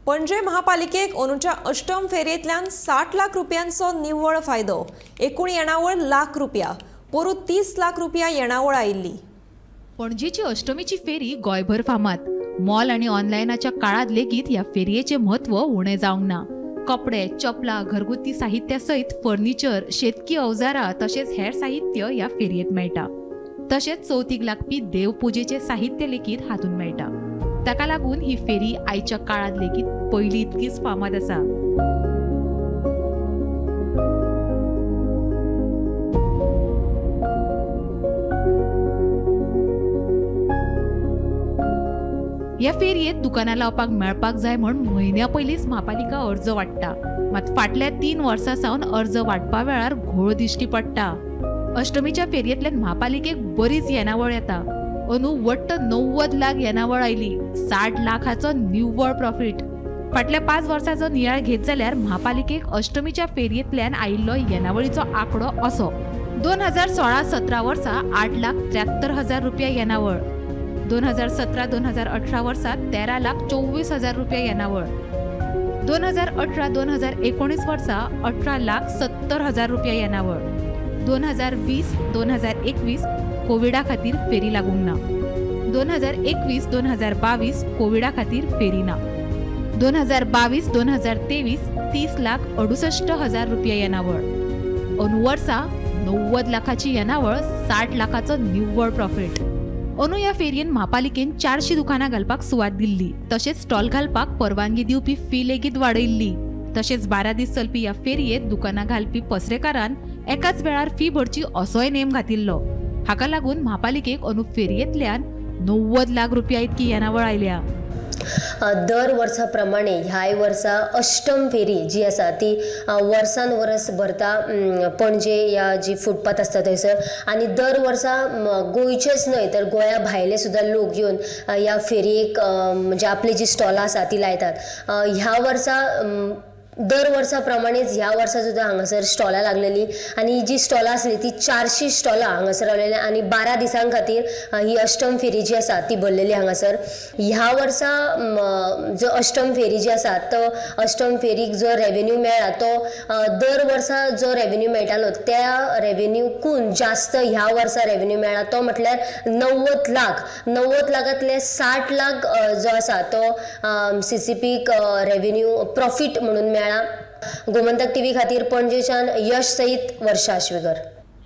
पणजे महापालिकेक अंदूच्या अष्टम फेरयेंतल्यान 60 लाख रुपयांचो निव्वळ फायदो. एकूण येणावळ लाख रुपया. पोरूं 30 लाख रुपया येणावळ आयिल्ली. पणजेची अष्टमीची फेरी गोंयभर फामाद. मॉल आनी ऑनलायनाच्या काळात लेगीत ह्या फेरयेचें म्हत्व उणें जावंक ना. कपडे, चपलां, घरगुती साहित्या सयत फर्निचर, शेतकी अवजारां तशेंच हेर साहित्य ह्या फेरयेंत मेळटा. तशेंच चवथीक लागपी देवपुजेचें साहित्य लेगीत हातूंत मेळटा. ताका लागून ही फेरी आयच्या काळांत लेगीत पयलीं इतकीच फामाद आसा. ह्या फेरयेत दुकानां लावपाक मेळपाक जाय म्हूण म्हयन्या पयलींच म्हापालिका अर्ज वाडटा. मात फाटल्या 3 वर्सां सावन अर्ज वांटपा वेळार घोळ दिश्टी पडटा. अष्टमीच्या फेरयेंतल्यान म्हापालिकेक बरीच येणावळ येता. अंदू वट्ट 90 लाख येणावळ आयली. 60 लाखाचो निव्वळ प्रॉफिट. फाटल्या 5 वर्सांचो नियाळ घेत जाल्यार म्हापालिकेक अष्टमीच्या फेरयेंतल्यान आयिल्लो येणावळीचो आंकडो असो: 2016-17 वर्सा 8,73,000 रुपया येणावळ, 2017 2018 वर्सा 13,24,000 रुपया येणावळ, 2018 2019 वर्सा 18,70,000 रुपया येणावळ. 2020 2021 कोविडा खातीर फेरी लागूंक ना. 2021 2022 कोविडा खातीर फेरी ना. 2022 2023 30,68,000 रुपया येणावळ. अंदू वर्सा 90 लाखाची येणावळ, 60 लाखाचो निव्वळ प्रॉफिट. अंदू ह्या फेरयेन म्हापालिकेन 400 दुकानां घालपाक सुवात दिल्ली. तशेंच स्टॉल घालपाक परवानगी दिवपी फी लेगीत वाडयल्ली. तशेंच 12 दीस चलपी ह्या फेरयेत दुकानां घालपी पसरेकारान एकाच वेळार फी भरची असोय नेम घातिल्लो. हाका लागून म्हापालिकेक अंदू फेरयेंतल्यान 90 लाख रुपया इतकी येणावळ आयल्या. दर वर्सा प्रमाणे ह्याय वर्सा अष्टम फेरी जी आसा ती वर्सान वर्स भरता पणजे ह्या जी फुटपाथ आसता थंयसर. आनी दर वर्सा गोंयचेच न्हय तर गोंया भायले सुद्दां लोक येवन ह्या फेरयेक म्हणजे आपली जी स्टॉलां आसा ती लायतात. ह्या वर्सा, दर वर्सा प्रमाणेच ह्या वर्सा सुद्दां हांगासर स्टॉलां लागलेलीं आनी जी स्टॉलां आसली ती 400 स्टॉलां हांगासर रावलेलीं आनी 12 दिसां खातीर ही अष्टम फेरी जी आसा ती भरलेली हांगासर. ह्या वर्सा जो अष्टम फेरी जी आसा तो अष्टम फेरीक जो रेवेन्यू मेळ्ळा तो दर वर्सा जो रेवेन्यू मेळटालो त्या रेवेन्यूकून जास्त ह्या वर्सा रेवेन्यू मेळ्ळा. तो म्हटल्यार 90 लाख. 90 लाखांतले 60 लाख जो आसा तो सीसीपीक रेवेन्यू प्रॉफीट म्हणून मेळ्ळा. गोमंतक टीव्ही खातीर पणजेच्यान यश सहित वर्षा आश्वेकर.